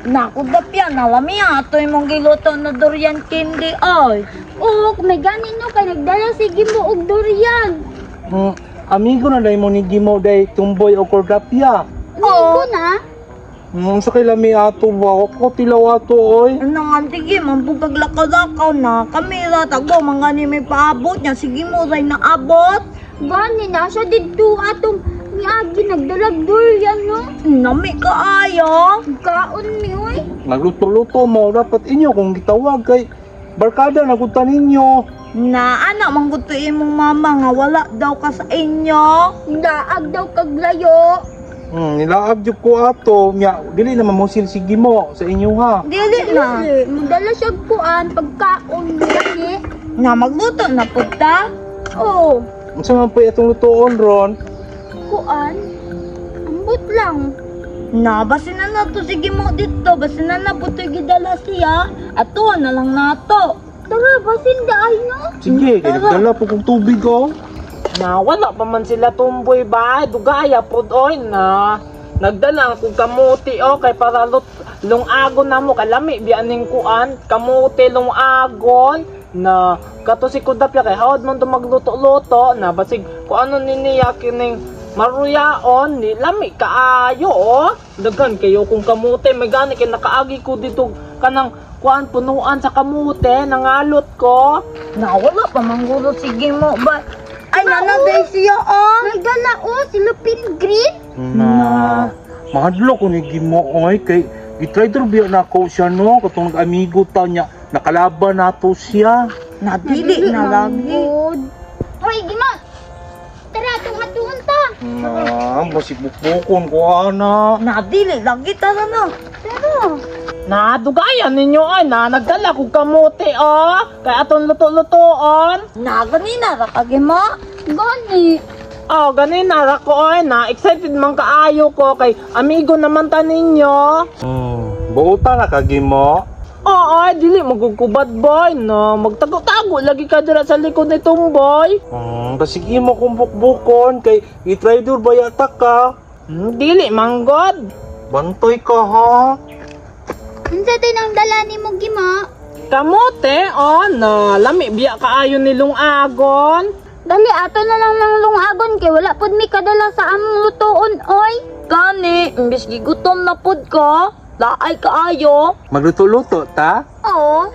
Naku, dapya, nalami ato imong giluto na durian candy, oy. Oo, may gani no kay nagdala si Gimo og durian. Amigo na day mo ni Gimo day Tumboy o Cordapia. Amigo na. Sa kay lami ato ba? Ko tilaw ato oy. Ano nga, sige, mambugag lakaw-lakaw na. Kami ra, tago, mga ni may paabot niya. Sige mo, ray naabot. Gani na siya didto atong miagi nagdala og durian no. Nami kaayo. Kaon mi oy. Nagluto-luto mo dapat inyo kung gitawag kay barkada na gud ta ninyo. Na, anak, mangguto imong mama nga wala daw ka sa inyo. Daag daw kaglayo. Nilaab jud ko ato nya dili na mamusil si Gimo sa inyo ha. Dili na. Dili, Magdala siya og kuan pagkaon gani. Na, magluto na punta. Oo, Unsa man po atong lutoon ron? kuan. Ambot lang. Na, basin na na to. Sige mo dito. Basin na na po to'y gidala siya. Ato na lang nato. Tara, basin daay no. Sige, kay Tara. nagdala po kong tubig oh. Na wala pa man sila Tumboy ba? Dugaya pod oy na. Nagdala akong kamuti oh kay para lut lungagon na mo kalami biya ning kuan kamuti lungagon na kato si Kudapya kay hawad man to magluto-luto na basig kung ano ni niya kining maruyaon ni lami kaayo oh. Daghan kayo kung kamuti may gani kay nakaagi ko dito kanang kuan punuan sa kamute nangalot ko. Na, wala pa mangguro. Sige mo ba? Ay, nana, day siya, oh. Nagdala oh si Lupin Green. Na. Mahadlo ko ni Gimo oy kay gitry biya na ko siya no katong nag-amigo ta niya nakalaban nato siya. Na, dili na lagi. Good. Hoy, Gimo. Tara, tungatuon ta. Na, masibukbukon ko ana. Na, dili lagi. Tara na. Tara. Na, dugayan ninyo ay na, nagdala kog kamote oh. Kay aton luto-lutoon. Na, ganina, rakagi mo. Gani. Oh, ganin na ko oy na, excited man kaayo ko kay amigo naman ta ninyo. Buota na ka Gimo. Oo, ay dili magugubad boy no. Magtago-tago lagi ka dira sa likod ni Tumboy. Kasi imo kong bukbukon kay i-trader ba yata ka? Dili manggod. Bantoy ka ha. Unsa tay nang dala nimo, Gimo? Kamote oh na, lami biya kaayo ni lungagon. Dali ato na lang ng lungagon kay wala pud mi kadala sa among lutoon oy. Gani, imbis gigutom na pud ko. Laay kaayo. Magluto-luto ta? Oo.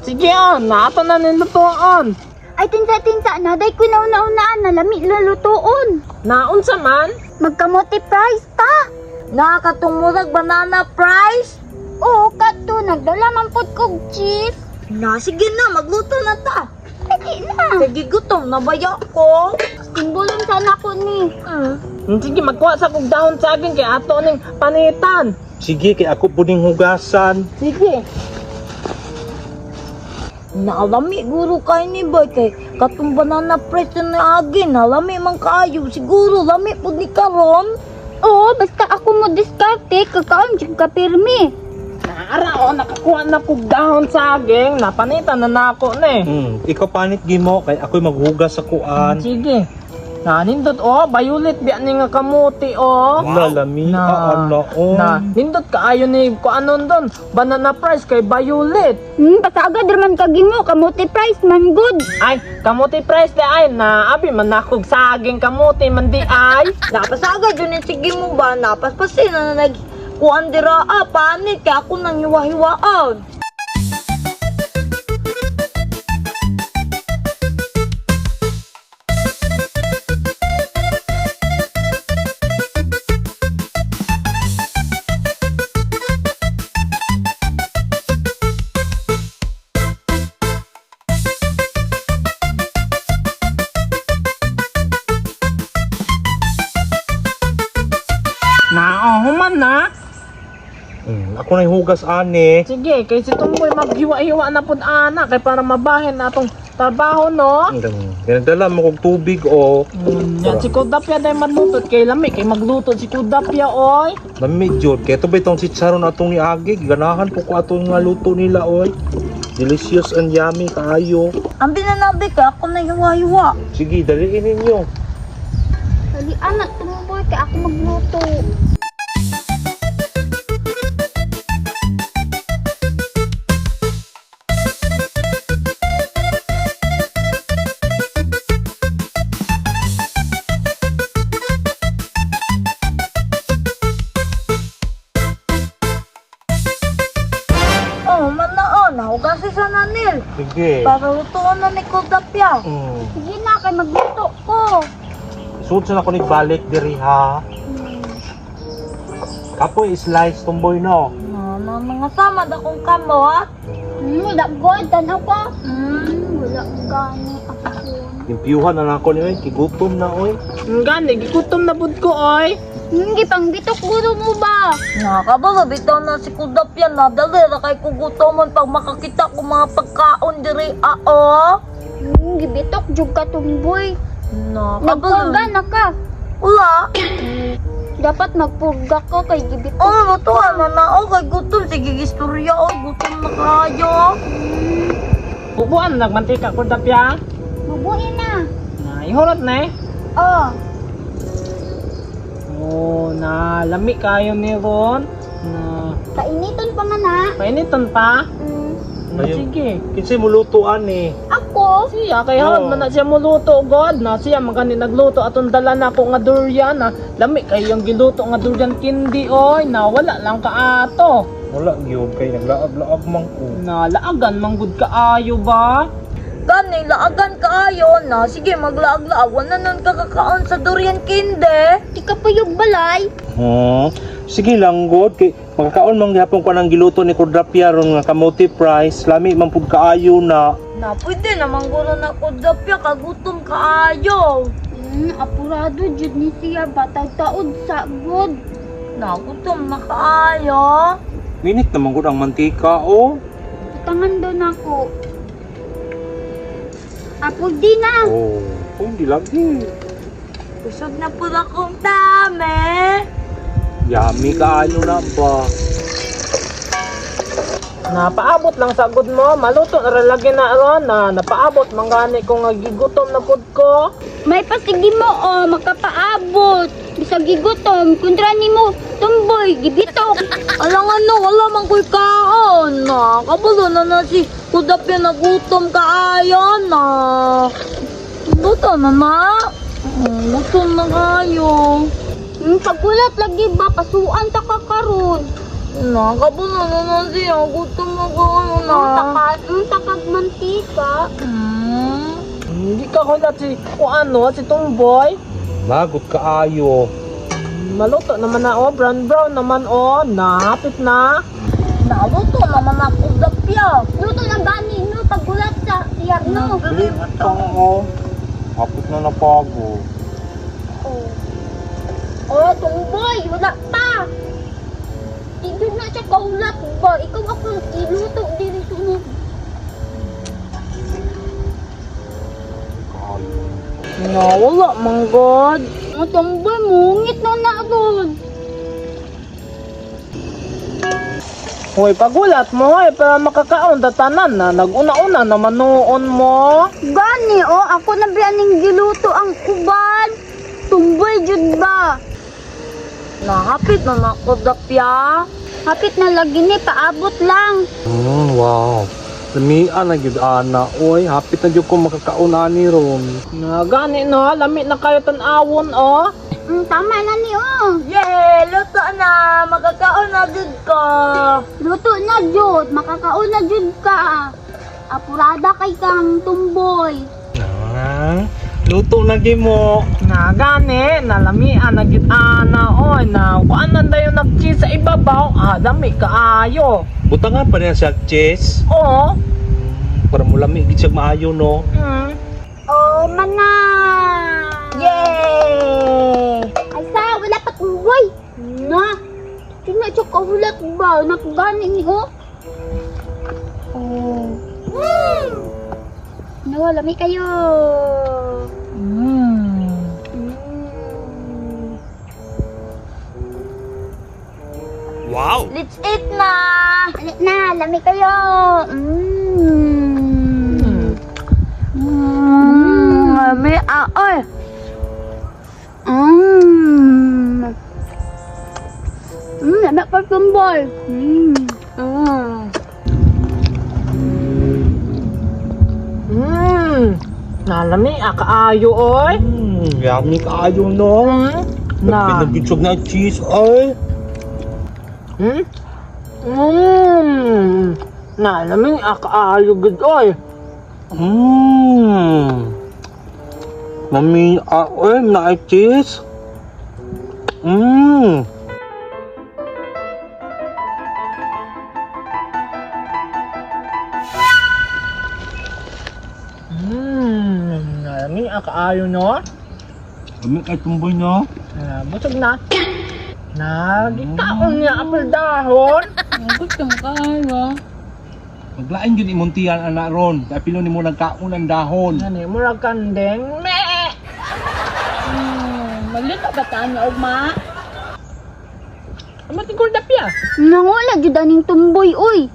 Sige oh, na ato na ni lutoon. Ay tinsa-tinsa na day ko nauna-unaan na lami na lutoon. Naunsa man? Magkamote fries ta. Na, katong murag banana fries. Oo, kato nagdala man pud kog cheese. Na, sige na, magluto na ta. Dali na. Sige, gutom na baya ko. Simbolon sana ko ni. Sige, magkuha sa kog dahon saging kay ato ning panitan. Sige kay ako puning hugasan. Sige. Nalami guro kay ni boy kay katong banana fries na agi nalami man kaayo siguro lami pud ni karon. Oo, basta ako mo diskarte kakaon jud ka pirmi. Naara oh, nakakuha na kog dahon saging, napanitan na nako ni. Ikaw panit Gimo kay ako'y maghugas sa kuan. Sige. Nanindot oh, violet biya ni nga kamuti oh. Lalami Na, ana oh. Na, nindot kaayo ni ko anon doon. Banana price kay violet. Pasagad raman ka Gimo, kamote fries man good. Ay, kamuti price di ay na abi man nakog saging kamuti man di ay. Napasagad yun eh, sige mo ba napaspasin na nag kuan dira ah panit kay ako nang hiwa-hiwaan. Na oh, human na. Ako na'y hugas ani. Sige, kay si Tumboy maghiwa-hiwa na pud ana kay para mabahin na atong trabaho no. Ganadala mo kog tubig oh. Yan si Kudapya day magluto kay lami kay magluto si Kudapya oy. Lami jud kay to ba itong chicharon atong niagi ganahan po ko atong nga luto nila oy. Delicious and yummy kaayo. Ang binanabi kay ako nang hiwa-hiwa. Sige, daliin ninyo. Dali anak tumboy kay ako magluto. sa nanil. Sige. Para lutuon na ni Kudapya. Sige na kay magluto ko. Sud sa na ko balik diri ha. Kapoy slice tumboy no. Na, na mga samad akong kamo ha. Wala god, tanaw ka. Wala gani ako. Limpyuhan na nako ni oy, kigutom na oy. Gani gigutom na pud ko oy. Gipang bitok guro mo ba? Nakabalo, bitaw na si Kudapya na dali ra kay kugutomon pag makakita ko mga pagkaon diri ao. Gibitok jud ka tumboy. Nakabalo. Nagpurga na ka. Wala. Dapat magpurga ka kay gibitok. Oh, lutuan na na oh, kay gutom sige gistorya oh, gutom na kayo. Bubuan nagmantika ko dapya. Bubuin na. Na ihurot na eh. Oh, Oh, na lami kayo ni Ron. Na kainiton pa man ha. painiton pa. Ayun. Sige. Kinsay mo lutuan ni? Ako? Siya kay hawad Oo. man na siya muluto god na siya magani nagluto atong dala na ako nga durian na lami kay yung giluto nga durian kindi oy na wala lang kaato. Wala gyud kay naglaag-laag man ko. Na laagan man gud kaayo ba? Gani laagan kaayo na sige maglaag-laag wala nun kakakaon sa durian kinde. Di ka puyog balay. Sige lang god kay makakaon man gihapon ko ng giluto ni Kudrapia ron nga kamote price, lami man pud kaayo na. Na pwede naman guro na Kudapya kagutom kaayo. Apurado jud ni siya ba taod sa god. Na gutom na kaayo. Minit naman gud ang mantika oh. Tangan daw nako. Apo di na. Oh, kung di lagi. Busog na po akong tame. Yummy kaayo na ba? Napaabot lang sa gud mo, maluto na ra lagi na ron na napaabot man gani ko nga gigutom na pud ko. May pasigi mo oh, makapaabot. Bisag gigutom, kontra nimo tumboy, gibitok. Alang ano, wala man ko'y kaon. Na, kabalo na na si Kudapya nagutom kaayo na. Buto na na. Gutom na kayo. Pagulat lagi ba pasuan ta ka karon. Na, kabalo na na siya. Gutom na kayo na. Ang takag mantika. Hindi ka hulat si kuano si Tumboy. Magot kaayo. Maluto naman na oh, brown brown naman oh, napit na. Naluto naman na Kudapya. Luto na gani no pagulat sa tiyarno. Dili oh. Hapit na napago. Oh. Oh, tumboy, wala pa. Hindi na siya kaulat ba? Ikaw ako iluto diri sunod. Kaayo. Na, wala man God. Ang tumboy, mungit na na ron. Hoy, pagulat mo eh, para makakaon tatanan na naguna-una naman noon mo. Gani, oh, ako na biyaning giluto ang uban. Tumboy jud ba? Nahapit na na Kudapya. Hapit na lagi ni, paabot lang. Wow. Lamian na gyud ana oy, hapit na gyud ko makakaon ani ron. Na gani no, lami na kayo tan-awon oh. Tama na ni, oh. Yay! Luto na! Makakaon na jud ko! Luto na jud, makakaon na jud ka. Apurada kay kang tumboy. Ah, luto na gyud mo. Na gani, nalamian na gyud ana oy, na kuan man dayon nag-cheese sa ibabaw, ah, lami kaayo. Butangan pa niya siya cheese. Oh. Para mo lami gid siya maayo no. Oh, mana. Yay! Ay sa, wala pa tumboy. Na. Tingnan siya kahulat ba? Napagani ni oh. Oh. No, lami kayo. Wow. Let's eat na! Lami na, lami kayo. May aoy! Lami pa tumboy. Nalami ah, kaayo oy. Yummy kaayo no. Na. Na gyud siya na cheese oy. Na, lami akaayo gud oy. Mami, ah, oy, na cheese. Lami akaayo no. Lami kay tumboy no. Ah, busog na. Na, gitaon niya apel dahon. Gutom kaayo. Maglain gyud imong tiyan ana ron. Kay pilo nimo nagkaon ang dahon. Nani, murag kandeng. Me! Magluto ba ta niya ugma? Amating ko dapya. Nangula jud aning tumboy oy.